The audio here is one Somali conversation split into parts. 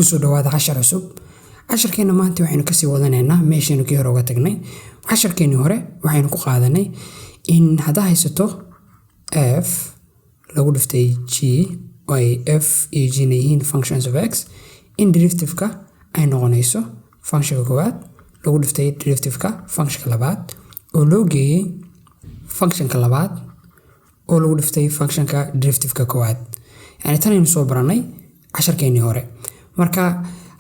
Kusoo dhawaada cashar cusub. Casharkeena maanta waxaynu kasii wadanaynaa meeshaynu kii hore uga tagnay. Casharkeenii hore waxaynu ku qaadanay in haddaa haysato f lagu dhiftay g, oo ay f iyo g na yihiin functions of x, in derivative-ka ay noqonayso functionka koowaad lagu dhiftay derivative-ka functionka labaad oo loo geeyey functionka labaad oo lagu dhiftay functionka derivative-ka koowaad. Yani tanaynu soo baranay casharkeenii hore. Marka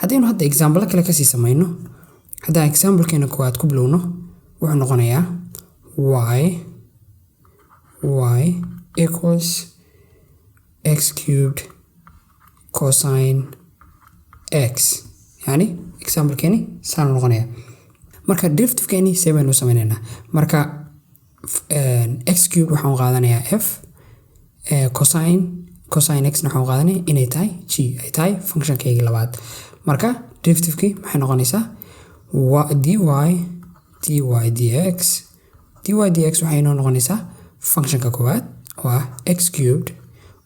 haddaynu hadda example kale kasii samayno, haddaan examplekeena koowaad ku bilowno, wuxuu noqonayaa y equals x cubed cosine x. Yani examplekeeni saan noqonaya. Marka derivative-keeni see baynu u sameynaynaa? Marka x cubed waxaan u qaadanayaa f, cosine x waxaan u qaadanaya inay tahay g, ay tahay functionkaygii labaad. Marka derivative-kii maxay noqonaysaa? Dy dx, dy dx waxay inoo noqonaysaa functionka koowaad oo ah x cubed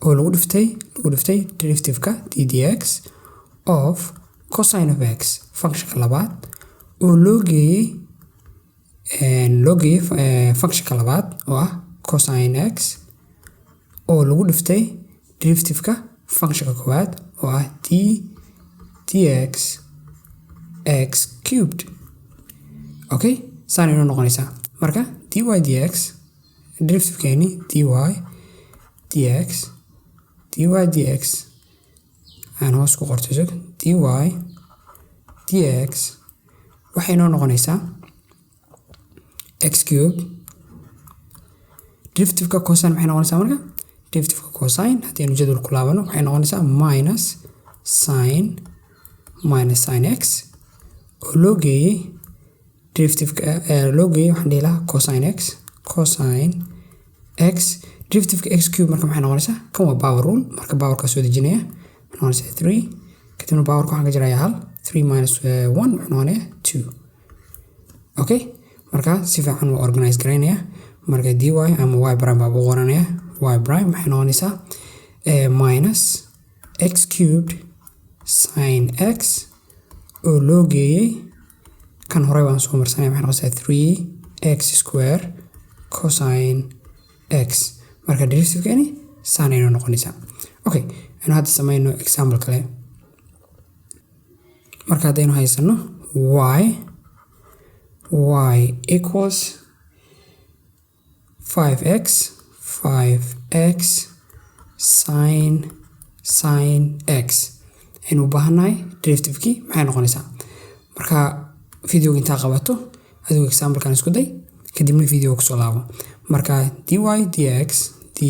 oo lagu dhiftay derivative-ka d dx of cosine of x, functionka labaad, oo loo geeyey functionka labaad oo ah cosine x oo lagu dhiftay derivative-ka functionka koowaad oo ah d dx x cubed. Okay, saan inoo noqonaysaa. Marka dy dx, derivative-keeni dy dx, dy dx aan hoos ku qorto, isag dy dx waxay inoo noqonaysaa x cubed. Derivative-ka cosine maxay noqonaysaa? Marka derivative-ka cosine haddaynu jadwal ku laabano, waxay noqonaysaa minus sin x oo loo geeyey derivative-ka, loo geeyey, waxaan dhihi lahaa, cosine x, cosine x. Derivative-ka x cube marka maxay noqonaysaa? Kan waa power rule. Marka powerka soo dejinaya, waxay noqonaysaa three. Kadibna powerka waxaan ka jarayaa hal. Three minus one wuxuu noqonayaa two. Okay, marka si fiican waa organize garaynaya. Marka dy ama y prime baa buu qoranaya. Y prime maxay noqonaysaa? Minus x cubed sin x oo loo geeyey kan horey baan soo marsanaya, maxay noqonaysaa? Three x square cosine x. Marka derivative-keeni saanayno noqonaysaa. Okay, aynu hadda samayno example kale. Marka haddaynu haysano y equals 5x 5x sin x, aynu u baahannahay derivative-kii maxay noqonaysaa? Marka videoga intaa qabato, adigu example-kan isku day, kadibna video kusoo laabo. Marka dy dx, dy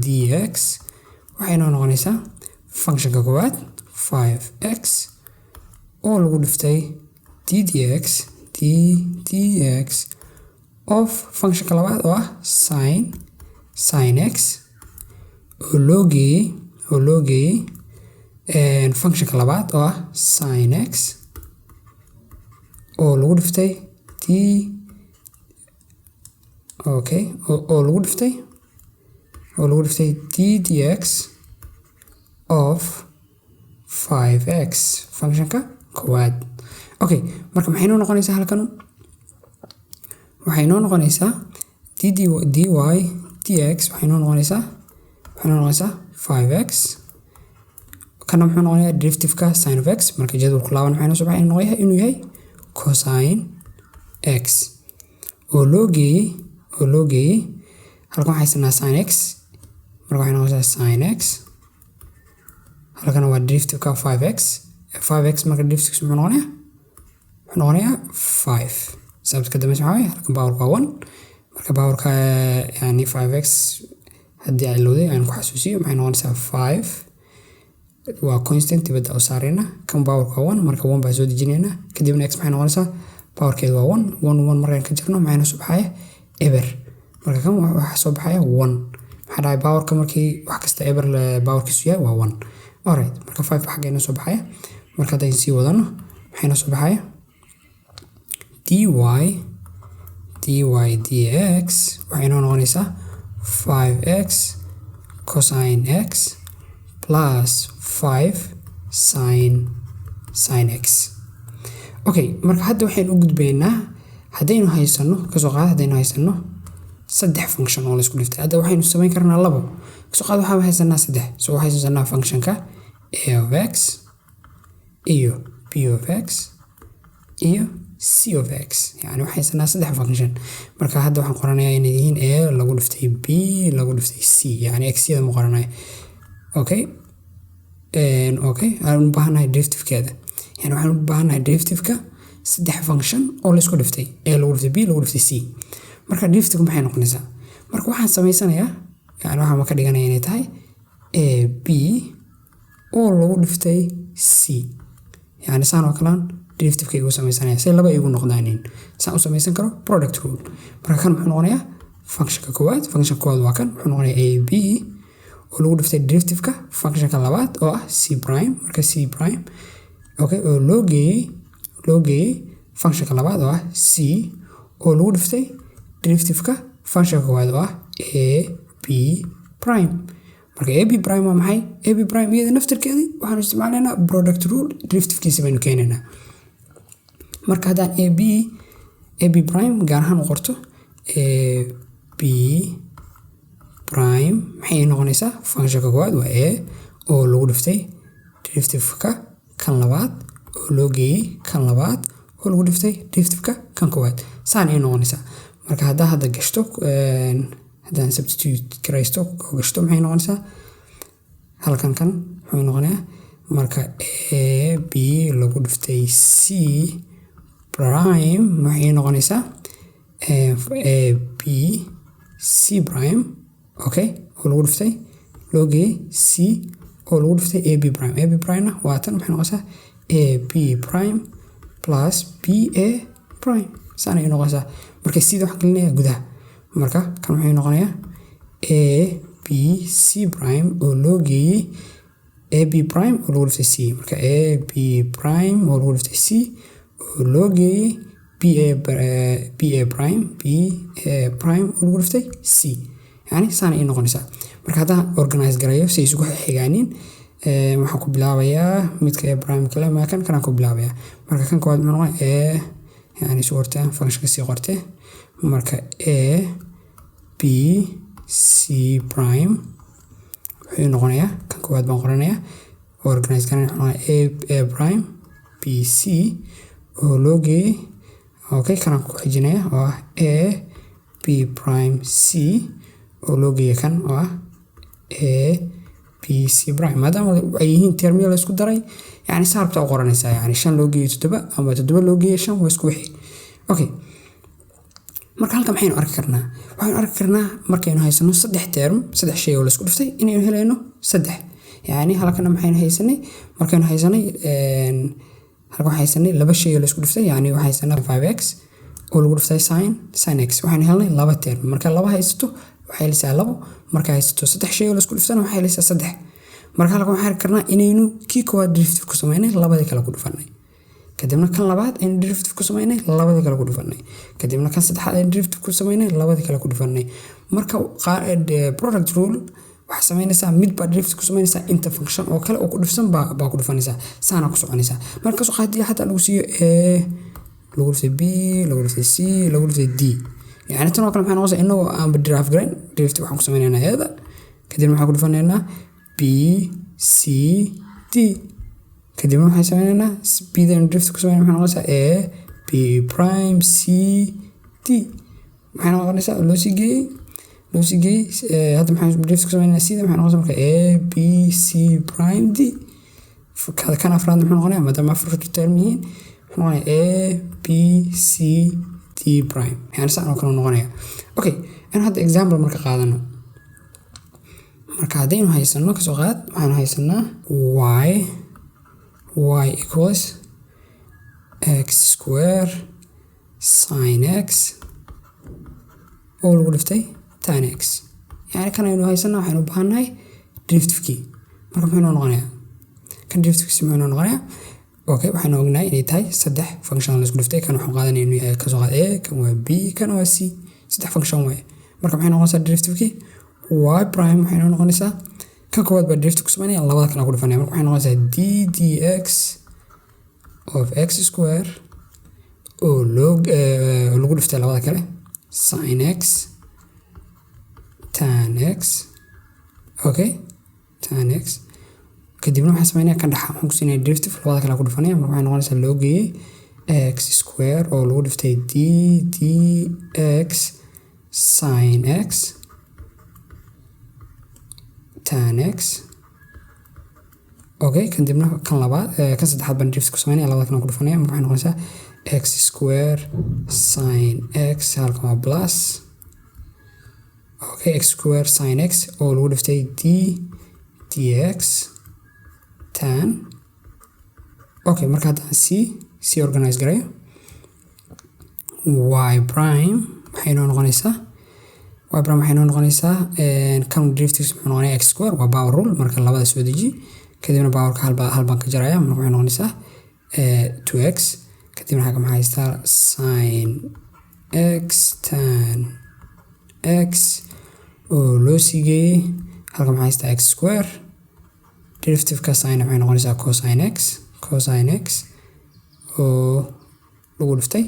dx waxay noo noqonaysaa functionka koowaad 5x oo lagu dhiftay d dx, d dx of functionka labaad oo ah sin x oo loo geeyey functionka labaad oo ah sin x oo lagu dhiftay d, okay, oo lagu dhiftay d dx of 5x, functionka koowaad. Okay, marka maxay noo noqonaysaa halkan? Waxay noo noqonaysaa d dy dx waxay noo noqonaysaa 5x. Kana muxuu noqonayaa? Derivative-ka sin of x. Marka jadwalku laaban, maxay noo soo baxay? Inuu yahay cosine x oo loo geeyey halkan waxaa haysanaa sin x. Marka waxay noqonaysaa sin x. Halkana waa derivative-ka 5x, 5x. Marka derivative muxuu noqonayaa? Wuxuu noqonayaa 5. Sababta ka dambeysa maxaa waaye? Halkan powerka waa 1. Marka powerka, yani 5x, haddii ay ilowday aan ku xasuusiyo, maxay noqonaysaa? 5 waa constant, dibadda u saarayna. Kan powerka waa 1, marka 1 baa soo dejinaynaa. Kadibna x maxay noqonaysaa? Powerkeedu waa 1. 1 1 markaan ka jarno, maxay noo soo baxaya? Eber. Marka kan waxaa soo baxaya 1. Maxaa dhacay? Powerka markii wax kasta eber powerkiisu yahay waa 1. Alright, marka 5 xagga inoo soo baxaya. Marka haddaynu sii wadano, maxay noo soo baxaya? Dy dx waxay noo noqonaysaa 5x cosine x plus 5 sin x. Okay, marka hadda waxaynu u gudbaynaa, haddaynu haysano, kasoo qaad haddaynu haysano saddex function oo la isku dhiftay. Hadda waxaynu samayn karnaa labo. Kasoo qaad waxaan haysanaa saddex. So waxaan haysanaa functionka a of x iyo b of x iyo c of x. Yani waxaan haysanaa saddex function. Marka hadda waxaan qoranayaa inay yihiin a lagu dhiftay b lagu dhiftay c, yani x yada ma qoranayo. Okay, aan u baahanahay derivative-keeda. Yani waxaan u baahanahay derivative-ka saddex function oo la isku dhiftay, a lagu dhiftay b lagu dhiftay c. Marka derivative maxay noqonaysaa? Marka waxaan samaysanayaa, yani waxaan ka dhiganaya inay tahay a b oo lagu dhiftay c. Yani saan oo kalaan derivative-ka igu sameysanaya say laba igu noqdaanin, saan u samaysan karo product rule. Marka kan muxuu noqonayaa? Functionka koowaad, functionka koowaad waa kan, wuxuu noqonayaa a b oo lagu dhiftay derivative-ka functionka labaad oo ah c prime. Marka c prime, okay, oo loo geeyey functionka labaad oo ah c oo lagu dhiftay derivative-ka functionka koowaad oo ah a b prime. Marka a b prime waa maxay? A b prime iyada naftirkeedii waxaanu isticmaalaynaa product rule, derivative-kiisa baynu keenaynaa. Marka haddaan a b prime gaar ahaan u qorto, a b prime maxay noqonaysaa? Functionka koowaad waa a oo lagu dhiftay derivative-ka kan labaad oo loo geeyey kan labaad oo lagu dhiftay derivative-ka kan koowaad. Saan ay noqonaysaa. Marka haddaa hadda gashto, haddaan substitute garaysto oo gashto, maxay noqonaysaa? Halkan kan muxuu noqonayaa? Marka a b lagu dhiftay c prime maxay noqonaysaa? A b c prime, okay, oo lagu dhiftay, loo geeyey c oo lagu dhiftay a b prime. A b prime-na waa tan. Maxay noqonaysaa? A b prime plus b a prime, saan ay noqonaysaa. Marka cda waxaan gelinayaa gudaha. Marka kan wuxuu noqonayaa a b c prime oo loo geeyey a b prime oo lagu dhiftay c. Marka a b prime oo lagu dhiftay c oo loo geeyey b a prime, b a prime oo lagu dhiftay c. Yani saan ay noqonaysaa. Marka haddaan organize garayo si ay isugu xigaanin, waxaan ku bilaabayaa midka a prime kale ma kan kanaan ku bilaabayaa. Marka kan koowaad muxuu noqonaya? A, yani isu qortee, functionka sii qortee. Marka a b c prime wuxuu noqonayaa, kan koowaad baan qoranayaa, organize garanaya, wuxuu noqonayaa a a prime b c oo loo geeyey, okay, kanaan ku xijinaya oo ah a b prime c oo loo geeyey kan oo ah a b c prime. Maadaama ay yihiin termiyo la isku daray, yani saa rabtaa u qoranaysaa. Yani shan loo geeyo toddoba ama toddoba loo geeyo shan waa isku wixii. Okay, marka halkan maxaynu arki karnaa? Waxaynu arki karnaa markaynu haysano saddex term, saddex shay oo la isku dhiftay, inaynu helayno saddex. Yani halkana maxaynu haysanay? Markaynu haysanay halkan, waxaan haysanay laba shay oo la isku dhiftay. Yani waxaan haysanaa 5x oo lagu dhiftay sin x. Waxaynu helnay laba term. Marka laba haysato, waxay helaysaa labo. Marka haysato saddex shay oo la isku dhiftana, waxay helaysaa saddex. Marka halkan waxaan arki karnaa inaynu kii koowaad derivative ku samaynay, labadii kale ku dhufanay. Kadibna kan labaad aynu derivative ku samaynay, labadii kale ku dhufanay. Kadibna kan saddexaad aynu derivative ku samaynay, labadii kale ku dhufanay. Marka product rule waxaa samaynaysaa, mid baa derivative ku samaynaysaa, inta function oo kale oo ku dhufsan baa ku dhufanaysaa, saana ku soconaysaa. Marka kasoo qaadii xataa lagu siiyo a lagu dhuftay b lagu dhuftay c lagu dhuftay d, yani tan oo kale maxay noqonaysaa? Inagoo aanba derive garayn, derivative waxaan ku sameynaynaa eeda, kadibna waxaan ku dhufanaynaa b c d. Kadibna waxaan sameynaynaa b dan derivative ku sameynaa, maxay noqonaysaa? A b prime c d maxay noqonaysaa? Loo sii geeyey. Hadda maxaan derivative ku sameynaa? C da maxay noqonaysaa? Marka a b c prime d. Kan afraad muxuu noqonayaa? Maadaama afar term yihiin, muxuu noqonayaa? A b c d prime. Yani saan oo kale noqonaya. Okay, in hadda example marka qaadano. Marka haddaynu haysano, kasoo qaad waxaanu haysanaa y equals x square sin x oo lagu dhiftay tan x. Yani kan aynu haysanaa, waxaynu u baahannahay derivative-kii. Marka muxuu inoo noqonayaa? Kan derivative-kiisi muxuu inoo noqonayaa? Okay, waxaynu ognahay inay tahay saddex function la isku dhiftay. Kan waxaan qaadanaya inuu yahay, kasoo qaad, a, kan waa b, kan waa c. Saddex function waaye. Marka maxay noqonaysaa derivative-kii? Y prime waxay noo noqonaysaa, Kan koowaad baa derivative ku sameynaya, labada kale ku dhufanaya. Marka waxay noqonaysaa d dx of x square oo loo lagu dhuftay labada kale, sin x tan x. Okay, tan x. Kadibna waxaan sameynaya kan dhexa waxaan ku siinaya derivative, labada kale ku dhufanaya. Marka waxay noqonaysaa loo geeyey x square oo lagu dhuftay d dx sin x tan x. Okay, kadibna kan labaad, kan saddexaad baan derivative ku sameynaya, labada kale ku dhufanaya. Marka waxay noqonaysaa x square sin x, halkan waa plus. Okay, x square sin x oo lagu dhuftay d dx tan. Okay, marka haddaan c organize garayo, y prime waxay noo noqonaysaa, y prime waxay noo noqonaysaa, kan derivatives muxuu noqonayaa? X square waa power rule. Marka labada soo deji, kadibna powerka hal baan ka jaraya. Marka waxay noqonaysaa 2x. Kadibna xagga maxaa haystaa? Sin x tan x oo loo sii geeyey, halka maxaa haystaa? X square. Derivative-ka sin waxay noqonaysaa cosine x, cosine x oo lagu dhuftay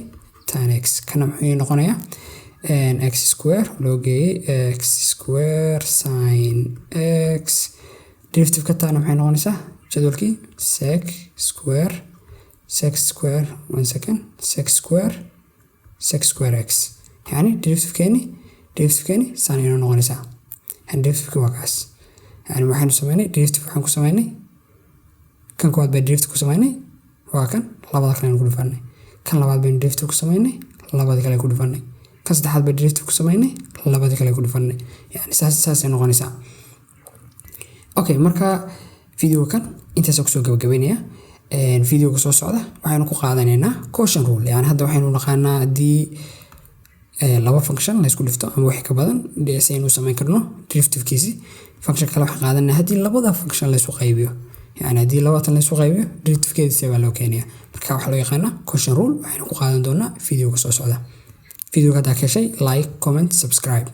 tan x. Kana muxuu noqonayaa? X square loo geeyey x square sin x. Derivative-ka tan maxay noqonaysaa? Jadwalkii sec square, sec square, one second, sec square, sec square x. Yani derivative-keeni saan inoo noqonaysaa. Yani derivative-ki waa kaas. Yani waxaynu sameynay derivative, waxaan ku sameynay kan koowaad baa derivative ku sameynay, waa kan, labada kale aynu ku dhufanay. Kan labaad baynu derivative ku sameynay, labada kale ku dhufanay. Kan saddexaad baa derivative ku sameynay, labada kale ku dhufanay. Yani saasay noqonaysaa. Okay, marka videoga kan intaasaan kusoo gabagabeynaya. Videoga soo socda waxaynu ku qaadanaynaa quotient rule. Yani hadda waxaynu naqaanaa haddii laba function la isku dhifto ama wixii ka badan si aynu u samayn karno derivative-kiisi. Function kale waxaan qaadanaa haddii labada function la isku qaybiyo, yani haddii labatan la isku qaybiyo, derivative-keeda see baa loo keenaya? Marka waxaa loo yaqaanaa quotient rule. Waxaynu ku qaadan doonaa videoga soo socda. Videoga haddaa ka heshay, like, comment, subscribe.